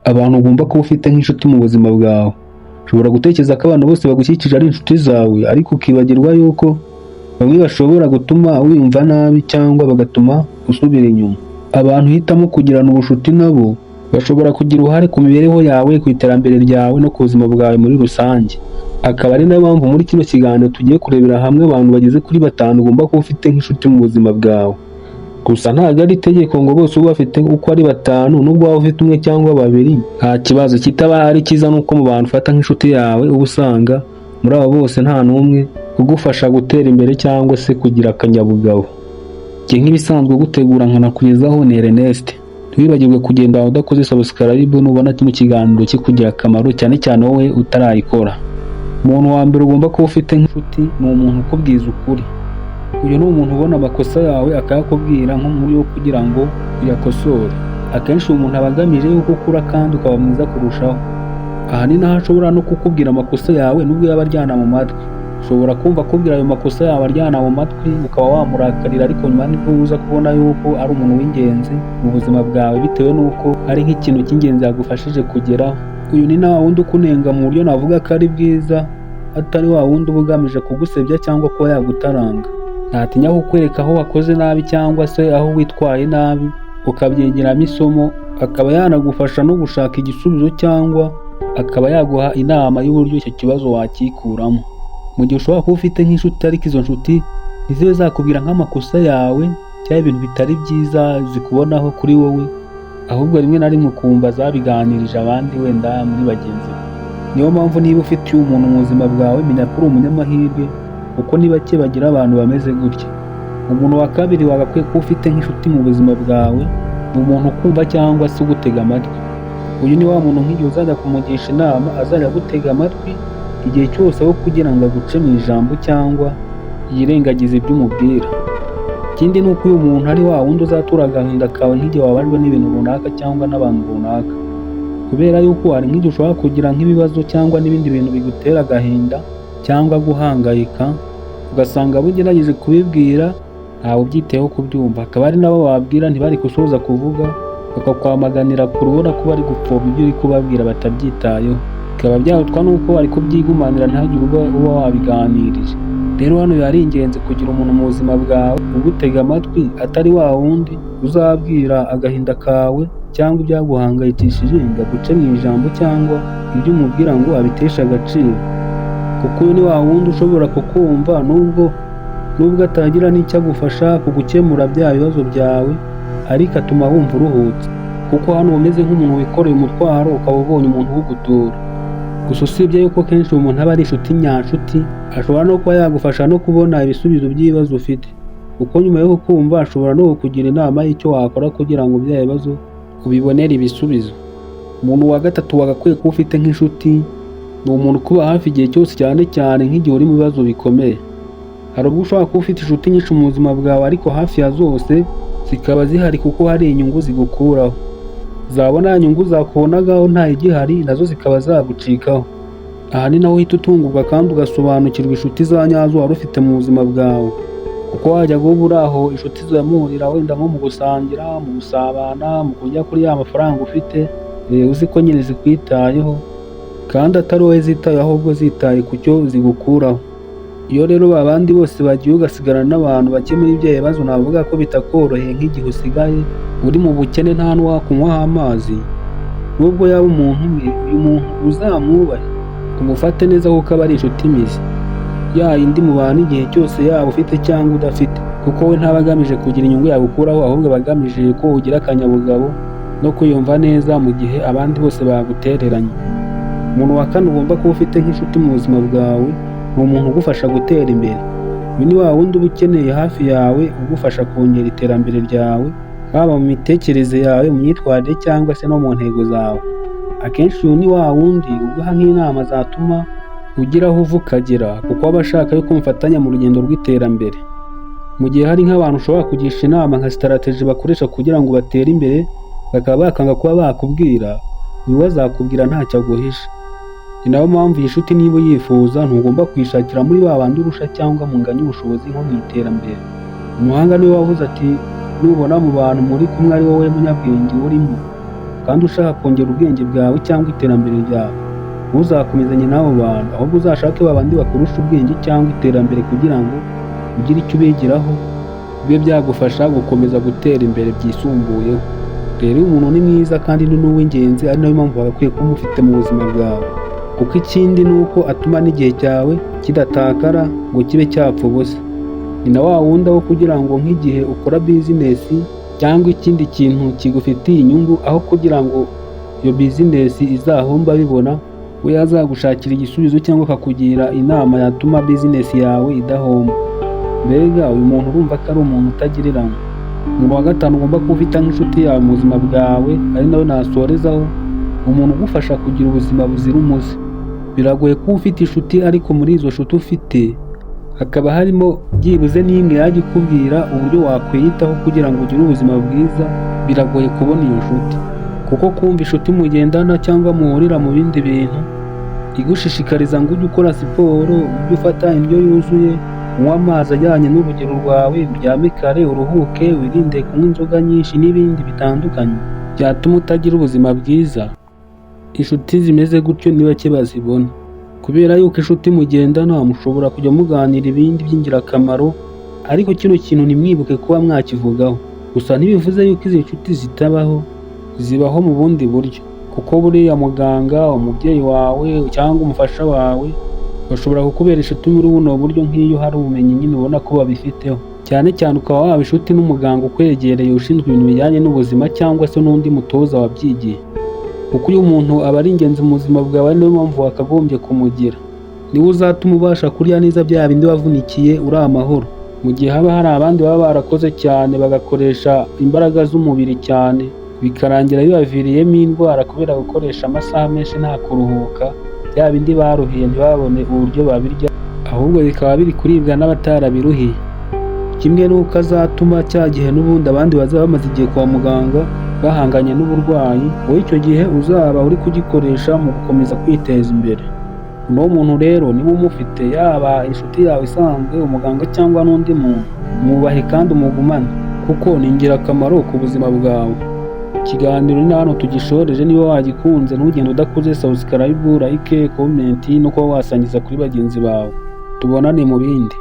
Abantu ugomba kuba ufite nk'inshuti mu buzima bwawe. Ushobora gutekereza ko abantu bose bagukikije ari inshuti zawe, ariko ukibagirwa yuko bamwe bashobora gutuma wiyumva nabi cyangwa bagatuma usubira inyuma. Abantu uhitamo kugirana ubucuti nabo bashobora kugira uruhare ku mibereho yawe, ku iterambere ryawe no ku buzima bwawe muri rusange. Akaba ari nayo mpamvu muri kino kiganiro tugiye kurebera hamwe abantu bageze kuri batanu ugomba kuba ufite nk'inshuti mu buzima bwawe. Gusa ntabwo ari itegeko ngo bose ube bafite uko ari batanu, nubwo waba ufite umwe cyangwa babiri nta kibazo. Kitaba ari cyiza nuko mu bantu ufata nk'inshuti yawe uba usanga muri abo bose nta n'umwe ugufasha gutera imbere cyangwa se kugira akanyabugabo. Njye nk'ibisanzwe gutegura nkanakugezaho ni Ernest. Ntiwibagirwe kugenda udakoze subscribe nubona kino kiganiro kikugira akamaro, cyane cyane wowe utarayikora. Umuntu wa mbere ugomba kuba ufite nk'inshuti ni umuntu ukubwiza ukuri. Uyu ni umuntu ubona amakosa yawe akayakubwira nko mu buryo kugira ngo uyakosore. Akenshi uyu muntu aba agamije yuko ukura kandi ukaba mwiza kurushaho. Aha ni naho ashobora no kukubwira amakosa yawe nubwo yaba aryana mu matwi. Ushobora kumva akubwira ayo makosa yawe aryana mu matwi, ukaba wamurakarira, ariko nyuma nibwo uza kubona yuko ari umuntu w'ingenzi mu buzima bwawe, bitewe n'uko ari nk'ikintu cy'ingenzi yagufashije kugeraho. Uyu ni na wa wundi ukunenga mu buryo navuga ko ari bwiza, atari wa wundi uba ugamije kugusebya cyangwa kuba yagutaranga. Ntatinya kukwereka aho wakoze nabi cyangwa se aho witwaye nabi, ukabyigiramo isomo, akaba yanagufasha no gushaka igisubizo cyangwa akaba yaguha inama y'uburyo icyo kibazo wakikuramo. Mu gihe ushobora kuba ufite nk'inshuti, ariko izo nshuti ntizibe zakubwira nk'amakosa yawe cyangwa ibintu bitari byiza zikubonaho kuri wowe, ahubwo rimwe na rimwe ukumva zabiganirije abandi wenda muri bagenzi be. Niyo mpamvu niba ufite uyu muntu mu buzima bwawe, menya ko uri umunyamahirwe, kuko ni bake bagira abantu bameze gutya. Umuntu wa kabiri wagakwiye kuba ufite nk'inshuti mu buzima bwawe ni umuntu ukumva cyangwa se ugutega amatwi. Uyu ni wa muntu nk'igihe uzajya kumugisha inama azajya agutega amatwi igihe cyose, aho kugira ngo aguce mu ijambo cyangwa yirengagize ibyo umubwira. Ikindi ni uko uyu muntu ari wa wundi uzatura agahinda kawe nk'igihe wababajwe n'ibintu runaka cyangwa n'abantu runaka. Kubera yuko hari nk'igihe ushobora kugira nk'ibibazo cyangwa n'ibindi bintu bigutera agahinda cyangwa guhangayika, ugasanga abo ugerageje kubibwira ntawe ubyitayeho kubyumva. Hakaba hari n'abo wabwira ntibari gusoza kuvuga, bakakwamaganira kure, ubona ko bari gupfobya ibyo uri kubabwira batabyitayeho. Bikaba byarutwa n'uko bari kubyigumanira ntagire uba wabiganirije. Rero hano biba ari ingenzi kugira umuntu mu buzima bwawe ugutega amatwi, atari wa wundi uzabwira agahinda kawe cyangwa ibyaguhangayikishije ngo aguce mu ijambo cyangwa ibyo umubwira ngo abiteshe agaciro. Kuko uyu ni wa wundi ushobora kukumva nubwo atagira n'icyo agufasha ku gukemura bya bibazo byawe, ariko atuma wumva uruhutse. Kuko hano uba umeze nk'umuntu wikoreye umutwaro, ukaba ubonye umuntu uwugutura. Gusa usibye yuko kenshi uyu muntu aba ari inshuti nyanshuti, ashobora no kuba yagufasha no kubona ibisubizo by'ibibazo ufite. Kuko nyuma yo kukumva ashobora no kukugira inama y'icyo wakora kugira ngo bya bibazo ubibonere ibisubizo. Umuntu wa gatatu wagakwiye kuba ufite nk'inshuti ni umuntu ukuba hafi igihe cyose, cyane cyane nk'igihe uri mu bibazo bikomeye. Hari ubwo ushobora kuba ufite inshuti nyinshi mu buzima bwawe, ariko hafi ya zose zikaba zihari kuko hari inyungu zigukuraho. Zabona ya nyungu zakubonagaho nta igihari, nazo zikaba zagucikaho. Aha ni naho uhita utungurwa kandi ugasobanukirwa inshuti za nyazo wari ufite mu buzima bwawe. Kuko wajyaga uba uri aho inshuti ziramurira wenda nko mu gusangira, mu gusabana, mu kurya kuri ya mafaranga ufite, uzi ko nyine zikwitayeho kandi atari wowe zitayeho, ahubwo zitaye ku cyo zigukuraho. Iyo rero ba bandi bose bagiye, ugasigarana n'abantu bake muri bya bibazo, navuga ko bitakoroheye nk'igihe usigaye uri mu bukene nta n'uwakunywaho amazi, nubwo yaba umuntu umwe, uyu muntu uzamwubahe, umufate neza, kuko aba ari inshuti mizi, ya yindi mubana igihe cyose, yaba ufite cyangwa udafite, kuko we ntaba agamije kugira inyungu yagukuraho, ahubwo aba agamije ko ugira akanyabugabo no kwiyumva neza mu gihe abandi bose bagutereranye. Umuntu wa kane ugomba kuba ufite nk'inshuti mu buzima bwawe ni umuntu ugufasha gutera imbere. Uyu ni wa wundi uba ukeneye hafi yawe, ugufasha kongera iterambere ryawe, haba mu mitekerereze yawe, mu myitwarire cyangwa se no mu ntego zawe. Akenshi uyu ni wa wundi uguha nk'inama zatuma ugira aho uva ukagera, kuko aba ashaka yuko mufatanya mu rugendo rw'iterambere. Mu gihe hari nk'abantu ushobora kugisha inama nka strategy bakoresha kugira ngo batere imbere, bakaba bakanga kuba bakubwira, uyu we azakubwira ntacyo aguhisha. Ni nayo mpamvu iyi nshuti niba uyifuza ntugomba kuyishakira muri ba bandi urusha cyangwa munganya ubushobozi nko mu iterambere. Umuhanga niwe wavuze ati: "Nubona mu bantu muri kumwe ari wowe munyabwenge urimo, kandi ushaka kongera ubwenge bwawe cyangwa iterambere ryawe, ntuzakomezanye n'abo bantu, ahubwo uzashake ba bandi bakurusha ubwenge cyangwa iterambere kugira ngo ugire icyo ubigiraho, bibe byagufasha gukomeza gutera imbere byisumbuyeho. Rero uyu muntu ni mwiza kandi ni n'uw'ingenzi, ari nayo mpamvu wagakwiye kuba umufite mu buzima bwawe, kuko ikindi ni uko atuma n'igihe cyawe kidatakara ngo kibe cyapfa ubusa. Ni na wa wundi aho kugira ngo nk'igihe ukora bizinesi cyangwa ikindi kintu kigufitiye inyungu, aho kugira ngo iyo bizinesi izahombe abibona, we yazagushakira igisubizo cyangwa akakugira inama yatuma bizinesi yawe idahomba. Mbega uyu muntu urumva ko ari umuntu utagereranywa. Umuntu wa gatanu ugomba kuba ufite nk'inshuti yawe mu buzima bwawe, ari nawe nasorezaho, umuntu ugufasha kugira ubuzima buzira umuze. Biragoye kuba ufite inshuti, ariko muri izo nshuti ufite hakaba harimo byibuze n'imwe yajya ikubwira uburyo wakwiyitaho kugira ngo ugire ubuzima bwiza. Biragoye kubona iyo nshuti, kuko kumva inshuti mugendana cyangwa muhurira mu bindi bintu igushishikariza ngo ujye ukora siporo, ujye ufata indyo yuzuye, unywe amazi ajyanye n'urugero rwawe, uryame kare, uruhuke, wirinde kunywa inzoga nyinshi n'ibindi bitandukanye byatuma utagira ubuzima bwiza. Inshuti zimeze gutyo ni bake bazibona, kubera yuko inshuti mugendana mushobora kujya muganira ibindi by'ingirakamaro, ariko kino kintu ntimwibuke kuba mwakivugaho. Gusa ntibivuze yuko izi nshuti zitabaho, zibaho mu bundi buryo, kuko buriya muganga, umubyeyi wawe cyangwa umufasha wawe bashobora kukubera inshuti muri buno buryo, nk'iyo hari ubumenyi nyine ubona ko babifiteho, cyane cyane ukaba waba inshuti n'umuganga ukwegereye ushinzwe ibintu bijyanye n'ubuzima cyangwa se n'undi mutoza wabyigiye, kuko uyu muntu aba ari ingenzi mu buzima bwawe, niyo mpamvu wakagombye kumugira. Niwe uzatuma ubasha kurya neza bya bindi wavunikiye uri amahoro, mu gihe haba hari abandi baba barakoze cyane bagakoresha imbaraga z'umubiri cyane, bikarangira bibaviriyemo indwara kubera gukoresha amasaha menshi nta kuruhuka, bya bindi baruhiye ntibabone uburyo babirya, ahubwo bikaba biri kuribwa n'abatarabiruhiye. Kimwe n'uko azatuma cya gihe n'ubundi abandi bazaba bamaze igihe kwa muganga bahanganye n'uburwayi, wowe icyo gihe uzaba uri kugikoresha mu gukomeza kwiteza imbere. Uno muntu rero niba umufite, yaba inshuti yawe isanzwe, umuganga cyangwa n'undi muntu, mwubahe kandi umugumane, kuko ni ingirakamaro ku buzima bwawe. Ikiganiro ni hano tugishoreje. Niba wagikunze, ntugende udakoze subscribe, like, comment no kuba wasangiza kuri bagenzi bawe. Tubonane mu bindi.